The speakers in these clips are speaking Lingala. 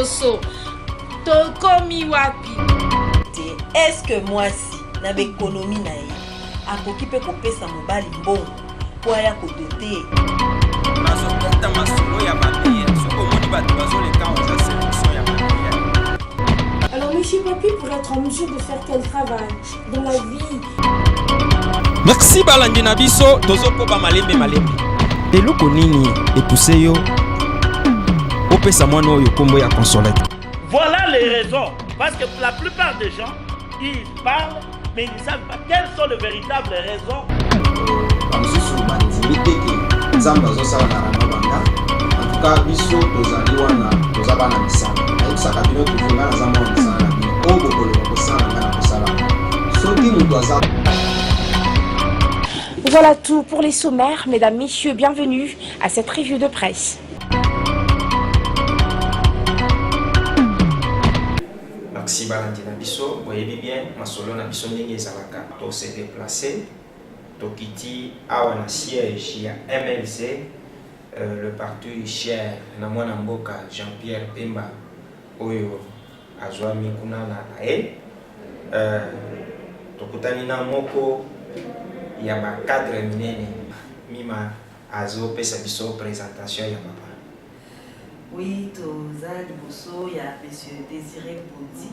soso. Tokomi wapi? Te est-ce que mwasi na ba economie na ye akoki pe kopesa mobali mbongo po aya ko dote ye? Nazokota masolo ya mabe soki omoni bato bazoleka oza selection ya mabe. Alors monsieur Papi pour être en mesure de faire quel travail dans la vie? Merci balandi na biso tozokoba malembe malembe. Eloko nini epuse yo opesa mwana oyo kombo ya Consolette? Voilà les raisons. Parce que la plupart des gens, ils parlent, mais ils ne savent pas quelles sont les véritables raisons. Bamosusu bandimi te ke Nzambe azosala na Rama Banda. En tout cas, biso tozali wana, toza bana misala. Nayebisaka bino toujours, ngai naza mwana misala na bino. Oyo bokoloba kosala, ngai nakosala. Soki moto aza Voilà tout pour les sommaires. Mesdames, Messieurs, bienvenue à cette revue de presse. Merci balandi na biso, boyebi bien masolo na biso ndenge ezalaka. To se déplacer, tokiti awa na siège ya MLC, euh, le parti cher na mwana mboka Jean-Pierre Bemba oyo azwami kuna na Haye. Euh, tokutani na moko ya ba cadre minene Mima azopesa biso présentation ya papa. Oui, toza liboso ya monsieur Desire Bondi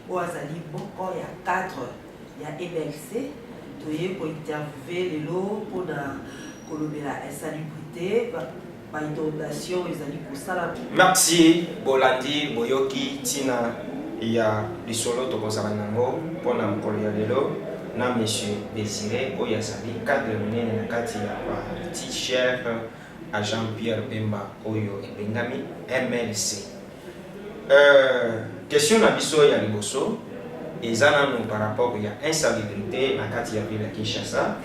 oyo azali moko ya cadre ya MLC. Toye ko interviewer lelo mpona kolobela insalubrité, ba inondation ezali kosala. Merci bolandi boyoki ntina ya lisolo tokozala nango mpo na mokolo ya lelo na monsieur Desire oyo azali cadre monene na kati ya parti cher à Jean-Pierre Bemba oyo ebengami MLC. Euh, question na biso ya liboso eza nanu par rapport ya insalubrité na kati ya ville ya Kinshasa.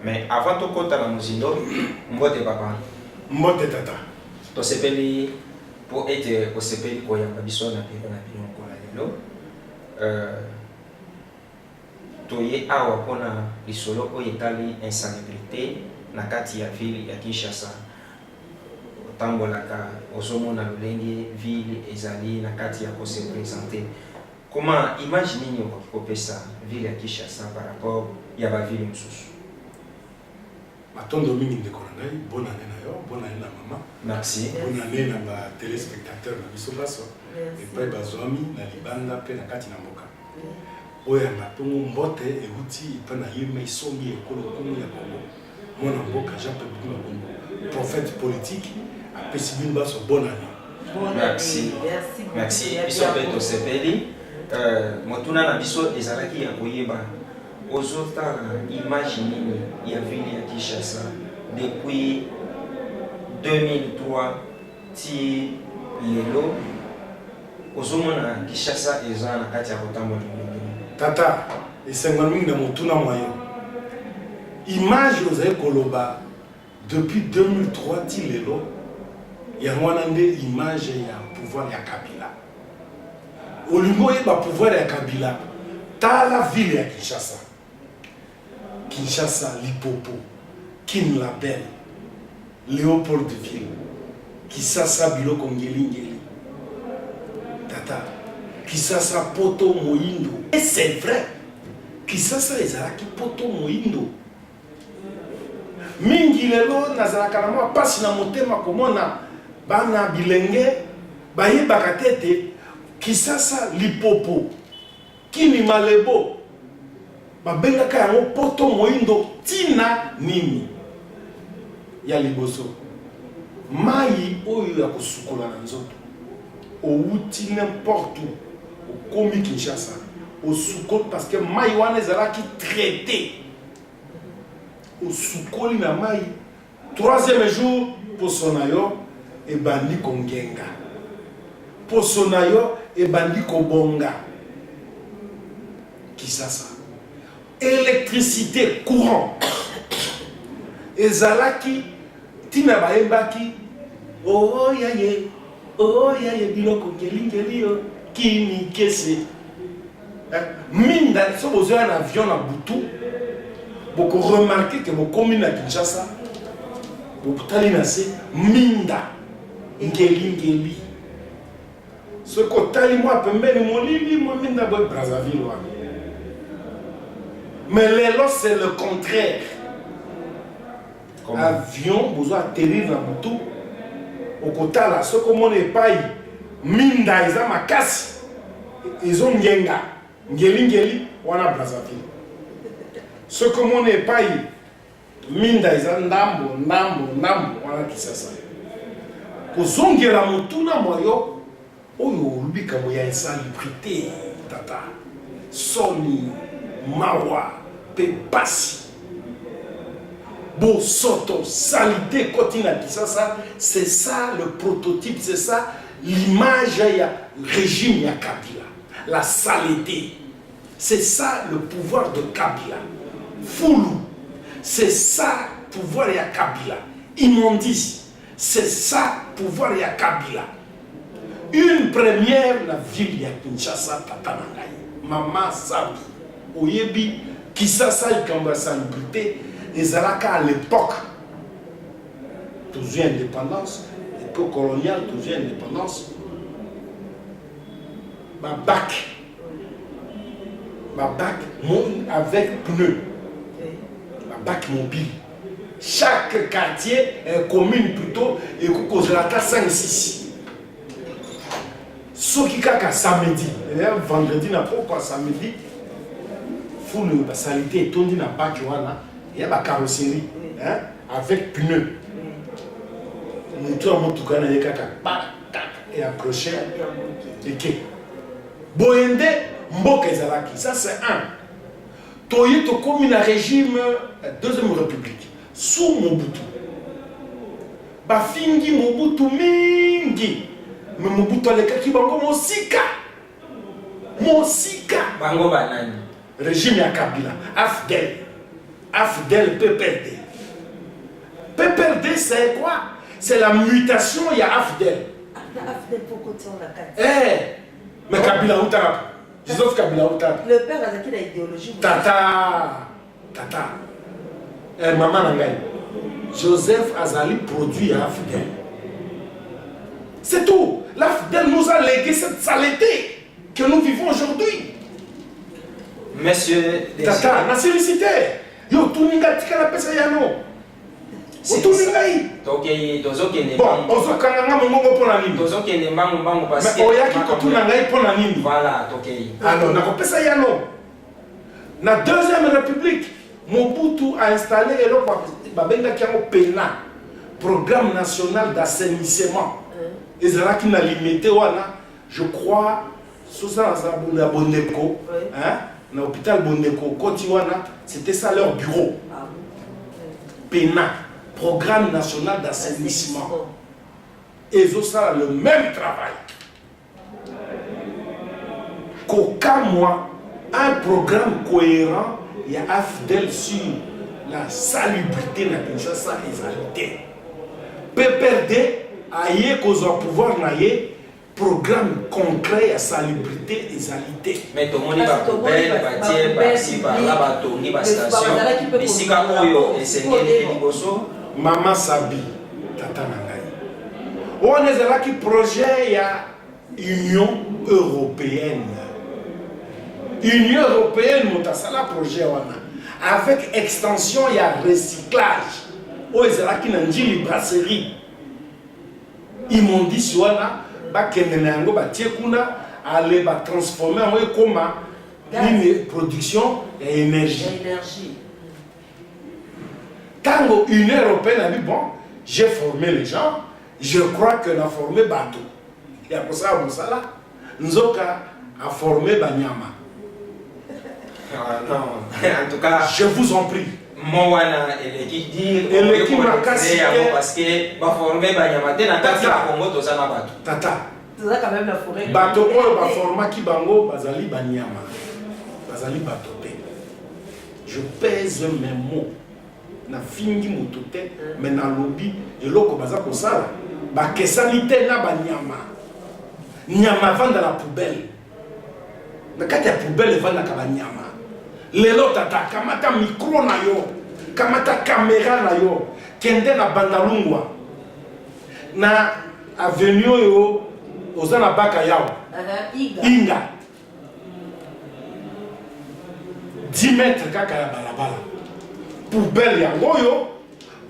Mais avant tokota na mozindo, mbote papa. Mbote tata. Tosepeli po ete osepeli koyamba biso na biro na bino mokolo ya lelo. Euh, Toye awa pona lisolo oyo etali insalubrite na kati ya ville ya Kinshasa. Otambolaka ozo mona lolenge ville ezali na kati ya ko se presenter. Comment image nini okoki kopesa ville ya Kinshasa par rapport ya ba ville mosusu? Matondo mingi ndeko na ngai, bonne annee na yo, bonne annee na mama. Merci. Bonne annee na ba telespectateurs na biso baso epai bazwami na libanda pe na kati na mboka. Oyo ya matongo mbote euti epai na ye mai sombi ya ekolo nkumu ya Congo mwana mboka Jean Pierre Bukuma Bongo prophète politique apesi bino baso bonne annee. Merci. Merci. Biso mpe tosepeli. Euh, motuna na biso ezalaki ya koyeba ozotala image nini ya ville ya Kinshasa depuis 2003 ti lelo Ozomona Kinshasa eza na kati ya kotambola ndenge nini? Tata, esengo mingi na motuna mwa yo. Image ozali koloba depuis 2003 ti lelo, yango wana nde image ya pouvoir ya Kabila. Olingi oyeba pouvoir ya Kabila, tala ville ya Kinshasa. Kinshasa lipopo, Kin la belle, Leopoldville, Kisasa biloko ngeli ngeli. Tata, Kisasa poto moyindo. Et c'est vrai, Kisasa ezalaki poto moyindo. Mingi lelo nazalaka na mwa pasi na motema komona bana bilenge bayebaka te ete Kisasa lipopo. Kini malebo babengaka yango poto moindo tina nini? Ya liboso mayi oyo ya kosukola na nzoto owuti n'importe où okomi Kinshasa osukoli parce que mayi wana ezalaki traite osukoli na mayi Troisième jour, poso na yo ebandi kongenga. Poso na yo ebandi kobonga. Kisasa. Electricité, courant. Ezalaki tina bayembaki oh yaye oh yaye biloko ngelingeli yo kini kese eh, minda so bozoya na avion na butu boko remarquer que bokomi na Kinshasa botali na se minda ngelingeli. Soki otali mwa pembeni molili mwa minda boye Brazzaville wana. Mais lelo c'est le contraire. Avion bozo atterrir na butu okotala soki omona epai minda eza makasi ezongenga ngelingeli wana Brazzaville. Soki omona epai Minda eza ndambo ndambo ndambo wana Kisasa. Kozongela motuna mwa yo oyo olobi likambo ya insalubrite tata. Soni, mawa pe pasi. Bosoto, salite ekoti na Kisasa, c'est ça le prototype, c'est ça l'image ya regime ya Kabila. La salete. C'est ça le pouvoir de Kabila. Fulu. C'est ça pouvoir ya Kabila. Immondice. C'est ça pouvoir ya Kabila. Une première na ville ya Kinshasa tata na ngai. Mama Sabi. Oyebi Kisasa likambo ya salubrité ezalaka à l'époque tozwi indépendance époque coloniale tozwi indépendance ba bac ba bac avec pneu ba bac mobile chaque quartier euh, commune plutôt ekoki kozala ata 5 6 soki kaka samedi eh, vendredi na pokwa samedi fulu basalite etondi na bac wana ya bacarrosserie avec pneu moto ya motuka na ye kaka kaka e accroche eke boye nde mboka ezalaki ça c'est un toye tokomi na régime deuxième république sous mobutu bafingi mobutu mingi me mobutu alekaki bango mosika mosika bango banani régime ya kabila afdel afdel pprd pprd c'est quoi c'est la mutation ya afdel eh, mais kabila autaka joseph kabila autaka le père azalaki na idéologie tata Tata, eh, mama na ngai, Joseph azali produit ya Fidel. C'est tout. La Fidel nous a légué cette saleté que nous vivons aujourd'hui. Monsieur Tata, na félicité. Yo otuni ngai tika napesa yano. Otuni ngai. Tokei tozokende. Bon, ozokanga nga mongongo mpo na nini? Tozokende mbangu mbangu parce que oyaki kotuna ngai mpo na nini? Voilà, tokei. Alors nakopesa yano. Na deuxième république, Mobutu a installé eloko babengaki yango PENA, Programme national d'assainissement. Ezalaki na limete wana, je crois, sosa ya Bondeko, hein, na hôpital Bondeko, koti wana, c'était ça leur bureau. Ah PENA, Programme national d'assainissement. Ezosala le même travail. Kokamwa un programme coherent ya AFDL sur la salubrité na Kinshasa ezali te. PPRD aye kozwa pouvoir na ye programme concret ya salubrité ezali te. Mais tomoni ba poubelle batie par-ci par-là batongi ba station bisika oyo esengeli liboso. Mama Sabi tata na ngai Wana ezalaki projet ya Union européenne. Union européenne moto asala projet wana avec extension ya recyclage oyo ezalaki na Ndjili brasserie. Immondice wana bakende na yango batie kuna ale ba transformer yango ekoma nini production ya énergie. Tango Union européenne a dit bon, j'ai formé les gens, je crois que na formé bato ya kosala mosala, nzoka a formé banyama. Ah, non. En tout cas, je vous en prie. Mo wana eleki dire eleki makasi yango parce que ba former banyama te na kati ya Congo toza na bato. Tata. Toza quand même na forêt. Bato oyo ba formaki bango bazali banyama. Bazali bato te. Je pèse mes mots. Nafingi moto te, mais nalobi eloko baza kosala bakesani te na banyama. Nyama avanda na poubelle. Na kati ya poubelle evandaka banyama. Lelo tata, kamata micro na yo, kamata camera na yo, kende na Bandalungwa na avenue oyo oza na baka yao. Inga. 10 mètres kaka ya balabala. Poubelle yango oyo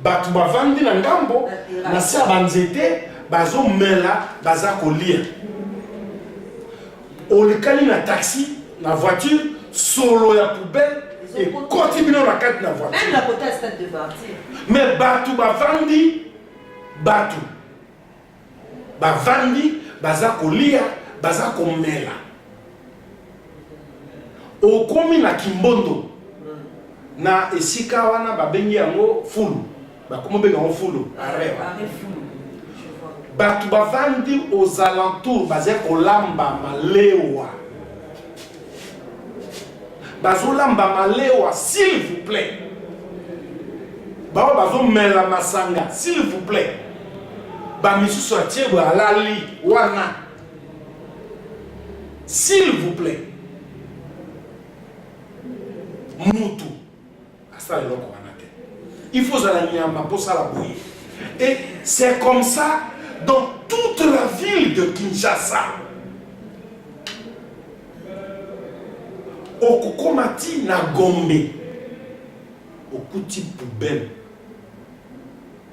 bato bavandi na ngambo na se ya banzete bazomela baza kolia. Olekani na taxi na voiture solo ya poubelle ekoti bino na kati na voiture. Même na côté ya stade de martyr. Mais bato bavandi bato Bavandi baza kolia baza komela. Okomi na Kimbondo na esika wana babengi yango fulu, bakomi obenga yango fulu arrêt wana. Bato bavandi aux alentours baza kolamba malewa, bazolamba malewa s'il vous plaît, baoyo bazomela masanga s'il vous plaît, bamisusu atie boye alali wana s'il vous plaît, mutu asala eloko wana te, il faut ozala nyama mpo osala boye. Et c'est comme ça dans toute la ville de Kinshasa. Okokoma ti na Gombe okuti poubelle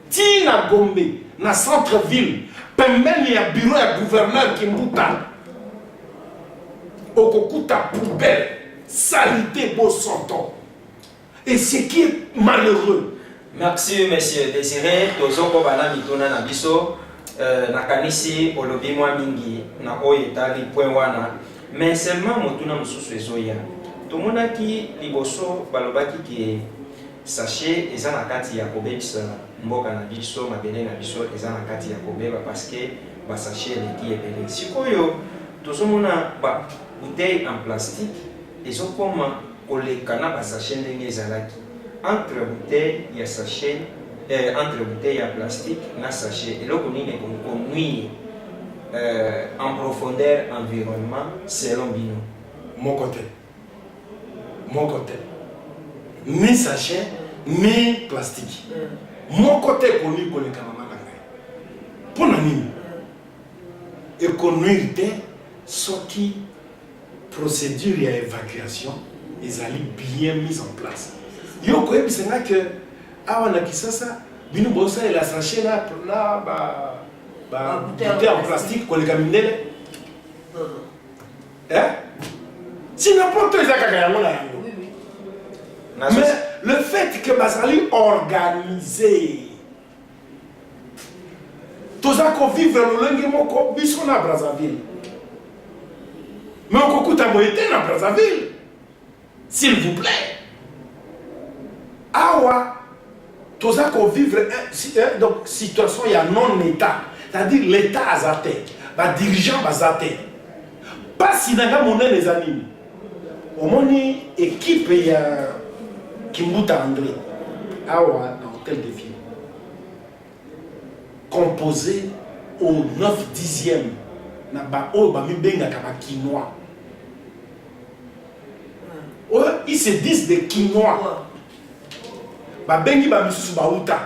ti na Gombe na centre ville pembeni ya bureau ya gouverneur Kimbuta okokuta poubelle salite bosoto. Et ce qui est malheureux. Merci monsieur Desire, tozokoba na mituna na biso. Euh, nakanisi olobi mwa mingi na oyo etali point wana, mais seulement motuna mosusu ezoya. Tomonaki liboso balobaki ke sachet eza na kati ya kobebisa mboka na biso, mabele na biso eza na kati ya kobeba parce que ba sachet eleki ebele. Sikoyo tozomona ba bouteille en plastique ezokoma koleka na ba sachet ndenge ezalaki entre bouteille ya sachet eh, entre bouteille ya plastique na sachet eloko nini ekoki ko nuire euh, en profondeur environnement selon bino? Moko te, moko te, ni sachet ni plastique moko te ekoki koleka mama na ngai. Mpo na nini ekonuire te soki Procedure ya evacuation ezali bien mise en place. Yo okoyebisa nga que awa na Kisasa bino bosalela sachet na, na ba, ba bouteille en plastique koleka mindele? Eh? Si na poto eza kaka yango na yango. Mais le fait que bazali organisé toza kovivre lolenge moko biso na Brazzaville, mais okokuta boye te na Brazzaville, s'il vous plaît. Awa toza kovivre donc situation ya non état, c'est-à-dire l'état aza te, badirigeant baza te. Pasi na nga monene eza nini? Omoni equipe ya Kimbuta André awa na hotel de ville composé au 9 10e na ba oyo bamibengaka ba kinois, oyo ils se disent des kinois, babengi ba misusu bauta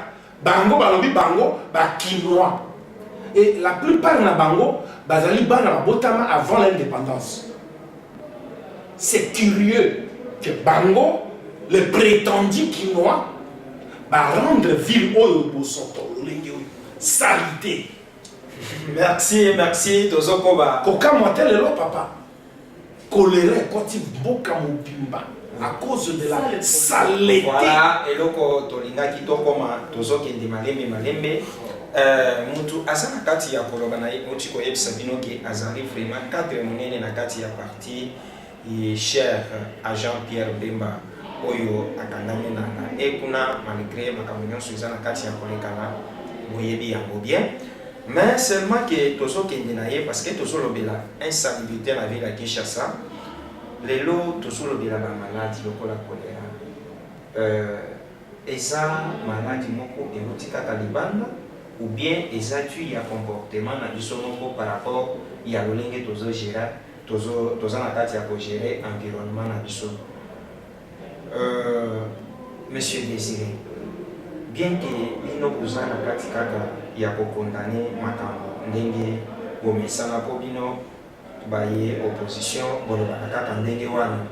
bango balobi bango ba kinois, et la plupart na bango bazali bana babotama avant l'indépendance. C'est curieux que bango les prétendus kinois ba rendre ville oyo bosoto lolenge oyo salite. Merci, merci, tozokoba. Kokamwa te lelo papa, choléra ekoti mboka mobimba à cause de la saleté. Voilà, eloko tolingaki tokoma, tozokende malembe malembe. Euh, mutu aza na kati ya koloba na ye oti koyebisa bino ke azali vraiment cadre monene na kati ya parti ye cher agent Pierre Bemba oyo akangami na na e kuna malgré makambo nyonso eza na kati ya kolekana boyebi yango bien, mais seulement ke tozokende na ye parce que tozolobela insalubrité na ville ya Kinshasa. Lelo tozolobela ba maladi lokola choléra, euh, eza maladi moko euti kaka libanda ou bien eza dû ya comportement na biso moko par rapport ya lolenge tozo gérer, tozo toza na kati ya ko gérer environnement na biso. Euh, monsieur Désiré, bien que bino boza na kati kaka ya ko condamner makambo ndenge bomesana po bino. Baye opposition bolobaka kaka ndenge wana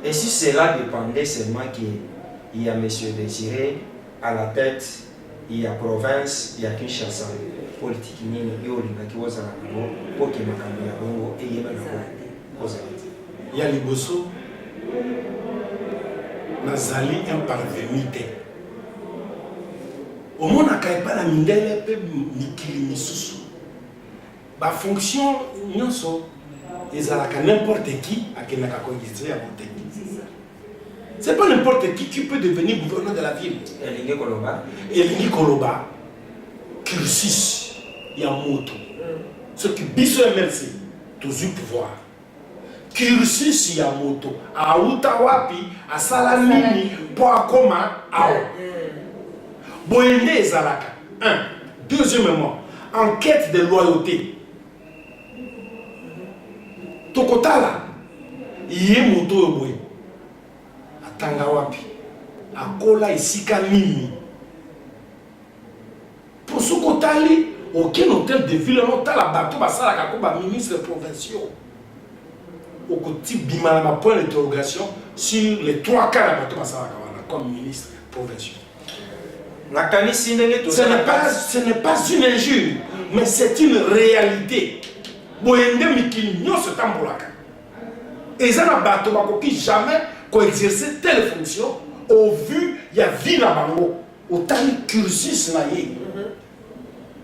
et si cela dependait seulement que ya monsieur Desire à la tete ya province ya Kinshasa politique nini yo olingaki ozala nango po ke makambo ya bongo eyebana kozala te? Ya liboso nazali un parvenu te. Omonaka epai na mindele mpe mikili misusu Ba fonctions nionso ezalaka n'importe qui akendaka ko exercer yango te. C'est pas n'importe qui qui peut devenir gouverneur de la ville. Elingi koloba? Elingi koloba cursus ya moto. Soki biso MLC tozui pouvoir, cursus ya moto awuta wapi, asala nini mpo akoma awa. Boye nde ezalaka. Un. Deuxièmement, enquête de loyauté. Tokotala ye moto oyo boye atanga wapi, akola esika nini. Po soki otali oke na hotel de ville wana otala bato basalaka ko ba ministres provinciaux okoti bima na ba point d'interrogation sur les trois quarts ya bato basalaka wana comme ministre provinciaux. Nakanisi ndenge Ce n'est pas, ce n'est pas une injure, mais c'est une réalité. Boye nde mikili nyonso etambolaka. Eza na bato bakoki jamais ko exercer telle fonction au vu ya vie na bango. Otali cursus na ye.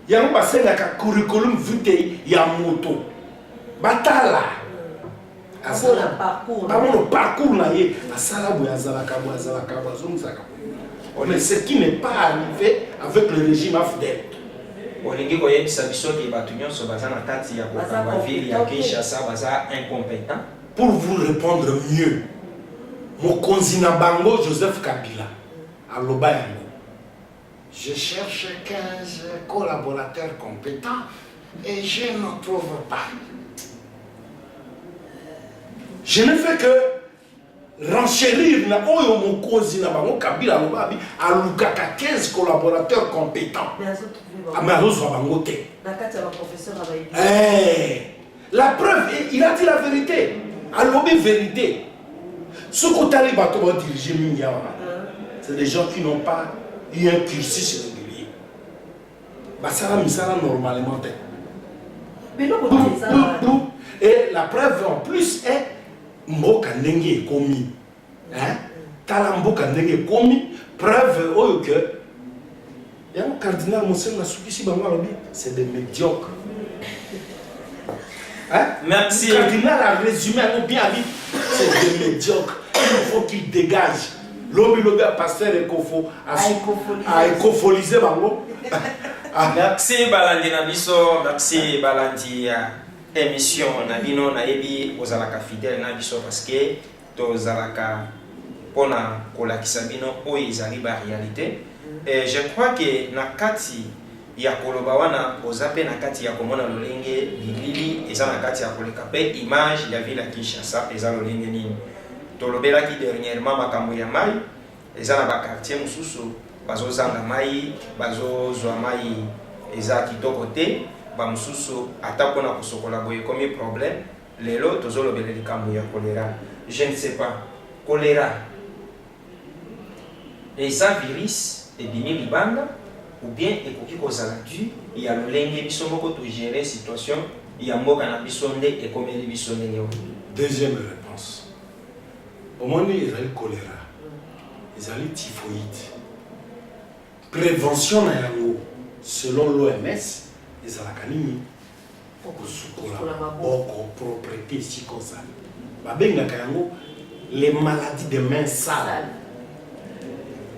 Yango basengaka curriculum vitae ya moto. Batala. Bamona parcours na ye. Asala boye, azalaka boye, azalaka boye, azongisaka boye. Mais ce qui n'est pas arrivé avec le régime AFDL. Olingi koyebisa biso ke bato nyonso baza na kati ya kokamba ville ya Kinshasa baza incompetent? Pour vous répondre mieux, mokonzi na bango Joseph Kabila Aloba yango. Je cherche 15 collaborateurs competents et je ne trouve pas. Je ne fais que renchérir na oyo mokonzi na bango Kabila aloba abi alukaka 15 collaborateurs competents. Mais azozwa bango te. Na kati ya ba professeurs ya ba Eh, la preuve, il a dit la vérité. Alobi vérité. Soki otali bato bao diriger mingi awa, c'est des gens qui n'ont pas eu un cursus régulier. Basala misala normalement te. Et la preuve en plus est mboka ndenge ekomi. Hein? Tala mboka ndenge ekomi, preuve oyo que yango cardinal Monsengwo asukisi bango alobi c'est des médiocres. Hein? Merci. Le cardinal a résumé yango bien abi c'est des médiocres. Il faut qu'il dégage. Lobi lobi ya pasteur Ekofo a ekofolise bango. Merci balandi na biso, merci balandi ya émission na bino nayebi ozalaka fidèle na biso parce que Tozalaka pona kolakisa bino oyo ezali ba realite et je crois que na kati ya koloba wana boza pe na kati ya komona lolenge bilili eza na kati ya koleka pe image ya ville ya Kinshasa eza lolenge nini. Tolobelaki dernièrement makambo ya mayi, eza na ba quartiers mosusu bazozanga mayi, bazozwa mayi eza kitoko te, ba mosusu ata pona kosokola boye ekomi problème. Lelo tozolobela likambo ya cholera. Je ne sais pas. Cholera eza virus ebimi libanda ou bien ekoki kozala du ya lolenge biso moko to gerer situation ya mboka na biso nde ekomeli biso ndenge wana. Deuxième reponse. Omoni ezali cholera. Ezali typhoïde. Prevention na yango selon l'OMS ezalaka nini? Kosukola maboko, proprete esika ozali. Babengaka yango les maladies de mains sales.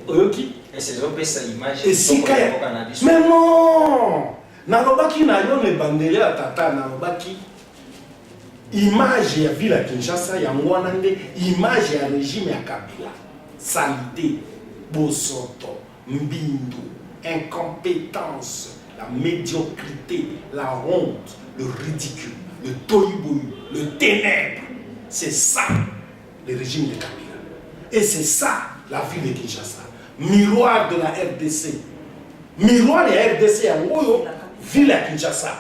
Oyoki? Ese ezopesa image esika ya mboka na biso. Mais non! Nalobaki na yo na ebandeli ya tata, nalobaki image ya ville ya Kinshasa yango wana nde image ya regime ya Kabila. Salite, bosoto, mbindo, incompetence, la mediocrite, la honte, le ridicule, le tohu-bohu, le ténèbre. C'est ça le régime de Kabila. Et c'est ça la ville de Kinshasa. Miroir de la RDC. Miroir ya RDC yango oyo ville ya Kinshasa.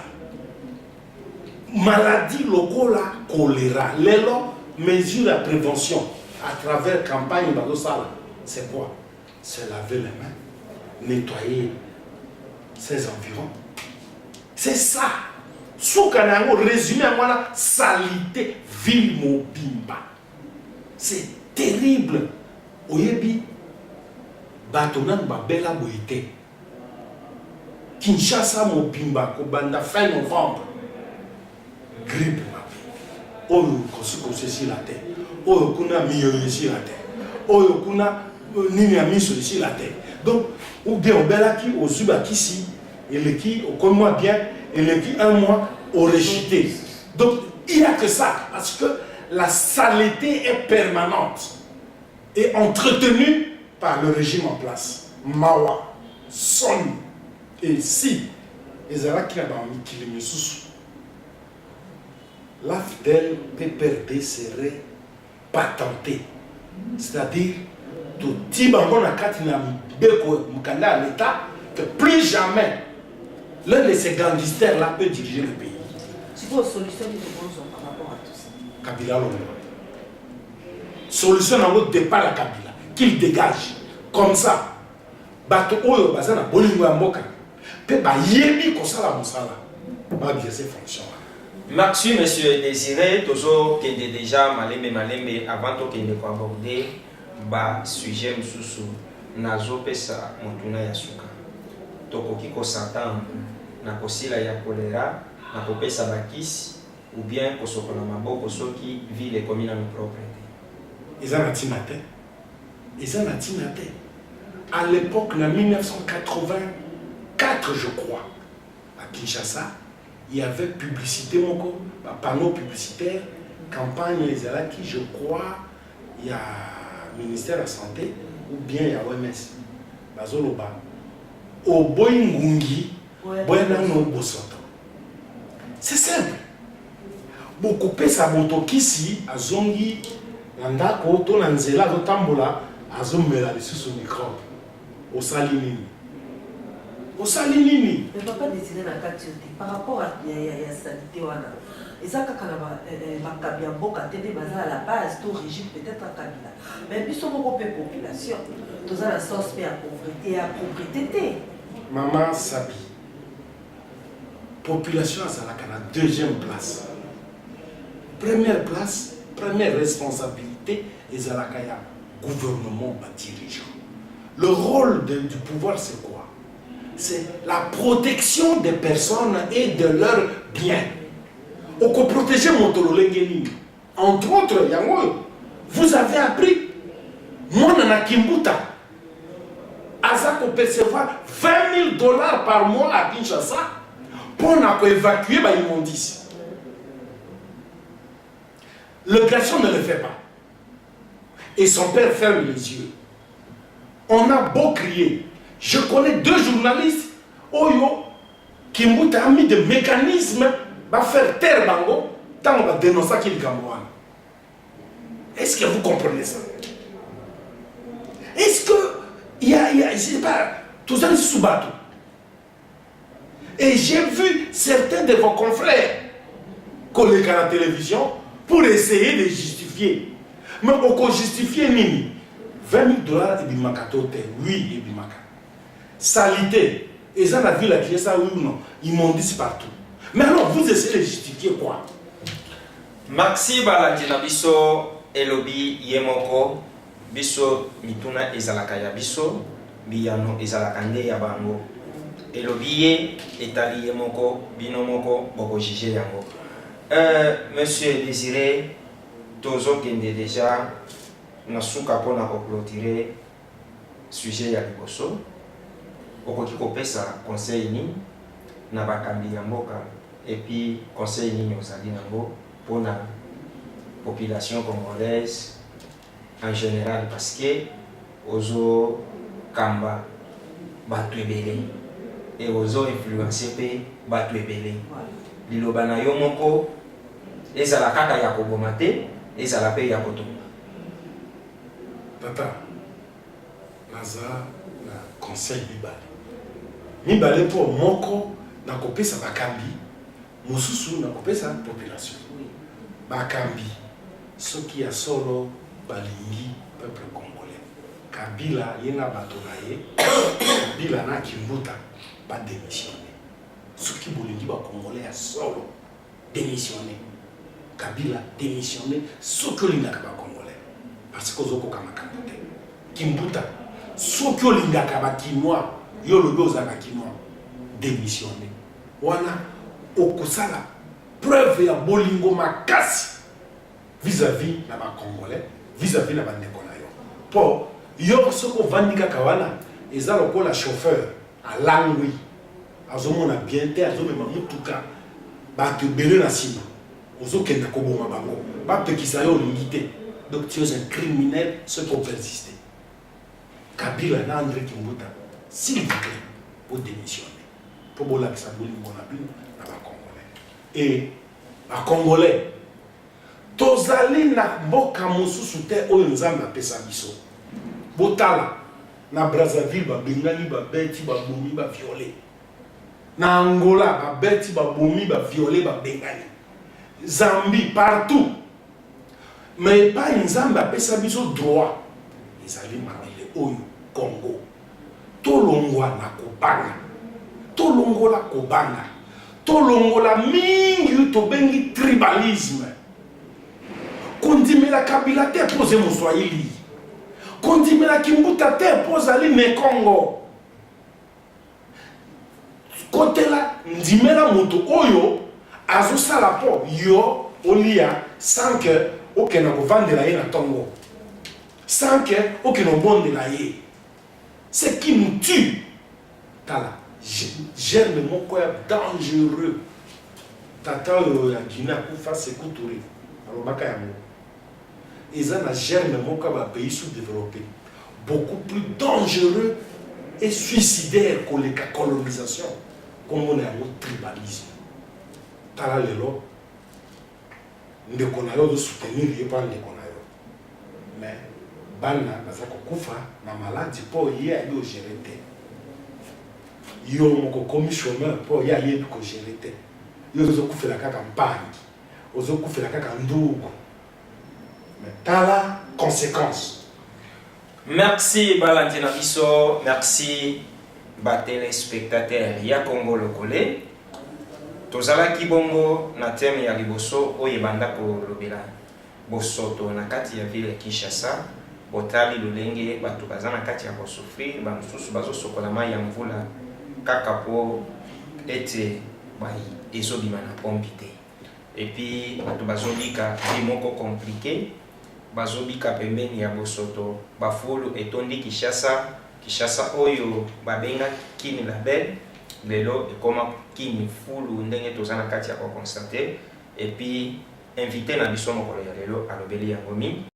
Maladie lokola cholera lelo mesure ya prevention à travers campagne bazosala c'est quoi? C'est laver les mains, nettoyer ses environs. C'est ça. Suka na yango résumé yango wana salite ville mobimba. C'est terrible. Oyebi bato nanu babela boye te. Kinshasa mobimba kobanda fin novembre grippe mabe oyo kosikosi esila te oyo kuna miyoyo esila te oyo kuna euh, nini ya miso esila te donc ou bien obelaki ozwi bakisi eleki okomi mwa bien eleki un mois orechite donc il y a que ça parce que la saleté est permanente et entretenue par le régime en place. Mawa, soni et si ezalaki na ba mikili misusu l'AFDL PPRD serait patenté c'est-à-dire toti bango na kati na mibeko mokanda ya l'État que plus jamais l'un de ces gangsters là peut diriger le pays. Sikoyo solution nini tokozwa par rapport à tout ça? Kabila alongwa. Solution nango depart ya Kabila qu'il dégage comme ça bato oyo baza na bolingo ya mboka pe bayebi kosala mosala ba exercer fonction wana. Merci monsieur Desire, tozo kende dejà malembe malembe avant tokende ko aborder ba sujet mosusu nazo pesa motuna ya suka. Tokoki ko s'attendre na kosila ya cholera na kopesa ba kisi ou bien kosokola maboko soki ville ekomi nanu propre te. Eza na tina te. Eza na tina te. A l'epoque na 1984 je crois à Kinshasa il y avait publicite moko ba panneaux publicitaires campagne ezalaki je crois ya ministère ya sante ou bien ya OMS bazoloba oboyi ngungi boya nanu bosoto. C'est simple. Bokopesa moto kisi azongi na ndako to na nzela azotambola azomela lisusu microbe. Osali nini? Osali nini? Mais papa Desire na kati yo te par rapport à ya, ya, ya salite wana eza kaka na ba, eh, eh, bakambi ya mboka te nde baza à la base to régime peut-être ya Kabila mais biso moko mpe population toza na sens mpe ya pauvreté ya propreté te. Maman Sabi, Population azalaka na deuxième place. Première place, première responsabilité ezalaka ya gouvernement ba dirigeants. Le rôle de, du pouvoir c'est quoi? C'est la protection des personnes et de leurs biens. Okoprotéger moto lolenge nini? Entre autres, yango oyo, vous avez appris mwana na Kimbuta aza ko percevoir 20 000 dollars par mois à Kinshasa mpo na ko évacuer ba immondices. Le garçon ne le fait pas. Et son père ferme les yeux. On a beau crier. Je connais deux journalistes oyo Kimbuta a mis des mécanismes ba faire taire bango tango ba dénonçaki likambo wana. Est-ce que vous comprenez ça? Est-ce que il y a, il y a, je sais pas, toza lisusu bato. Et j'ai vu certains de vos confrères koleka na télévision pour essayer de justifier. Mais oko justifier nini? 20 000 dollars ebimaka to te? Oui, ebimaka. Salite eza na ville ya Kinshasa oui ou non? Immondice partout. Mais alors vous essayez de justifier quoi? Maxi balandi na biso elobi ye moko biso mituna ezalaka ya biso biyano ezalaka nde ya bango elobi ye etali ye moko bino moko boko juger yango euh, monsieur Desire tozo kende dejà na suka pona ko cloturer Sujet ya liboso, okoki kopesa conseil nini na bakambi ya mboka et puis conseil nini ozali nango pona population congolaise en general parce que ozo kamba batu ebele et ozo influencer pe batu ebele. Liloba na yo moko ezala kaka ya koboma te, ezala pe ya kotonga. Tata naza na conseil mibale mibale mpo moko nakopesa bakambi. Mosusu nakopesa population. Bakambi soki ya solo balingi peuple congolais, Kabila ye na bato na ye, Kabila na Kimbuta ba demissionner. Soki bolingi ba congolais ya solo, demissionner. Kabila demissionner soki olingaka ba congolais parce que ozokoka makambo te. Kimbuta soki olingaka ba kinois, yo olobi ozalaka kinois, demissionner. Wana okosala preuve ya bolingo makasi vis-à-vis na ba congolais, vis-à-vis na ba ndeko na yo. Po yo soki ovandi kaka wana eza lokola chauffeur alangwi, azomona bien te, azomema mutuka bato ebele na sima, ozokenda koboma bango, bapekisa yo olingi te. Donc tu es un criminel soki opersiste. Kabila na Andre Kimbuta s'il vous plait bo demissionner po bolakisa bolingo na bino na ba congolais et ba congolais tozali na mboka mosusu te oyo Nzambe apesa biso. Botala na Brazzaville babengani, babeti, babomi, ba viole. Na Angola babeti, babomi, ba viole, babengani. Zambie, partout. Mais epai Nzambe apesa biso droit ezali mabele oyo Congo. Tolongwa na kobanga, tolongola kobanga, tolongola mingi oyo tobengi tribalisme. Kondimela Kabila te mpo oze Moswahili, kondimela Kimbuta te mpo ozali Nekongo. Kotela ndimela moto oyo azosala mpo yo olia sans que okenda kovandela ye na tongo, sans que okende obondela ye. Ce qui nous tue, tala germe moko ya dangereux. Tata oyo ya Guinée akufa, Sekou Touré, alobaka yango. Eza na germe moko ya ba pays sous-développés, beaucoup plus dangereux et suicidaire koleka colonisation, kombo na yango tribalisme. Tala lelo ndeko na yo ozo soutenir ye mpo ndeko na yo, mais bana baza kokufa na maladi mpo ye ayebi ogere te. Yo moko okomi chômeur mpo ye ayebi kogere te. Yo ozokufela kaka mpangi, ozokufela kaka ndugu, mais tala conséquence. Merci balandi na biso, merci ba telespectateurs ya Congo Lokole. Tozalaki bongo na thème ya liboso oyo ebanda kolobela bosoto na kati ya ville ya Kinshasa. Botali lolenge bato baza na kati ya kosouffrir, ba mosusu bazosokola mai ya mvula kaka po ete mai ezobima na pompi te. Et puis bato bazobika vie moko compliqué, bazobika pembeni ya bosoto, bafulu etondi Kinshasa. Kinshasa oyo babenga Kin la belle, lelo ekoma Kin fulu ndenge toza na kati ya ko constater. Et puis invité na biso mokolo ya lelo alobeli yango mingi.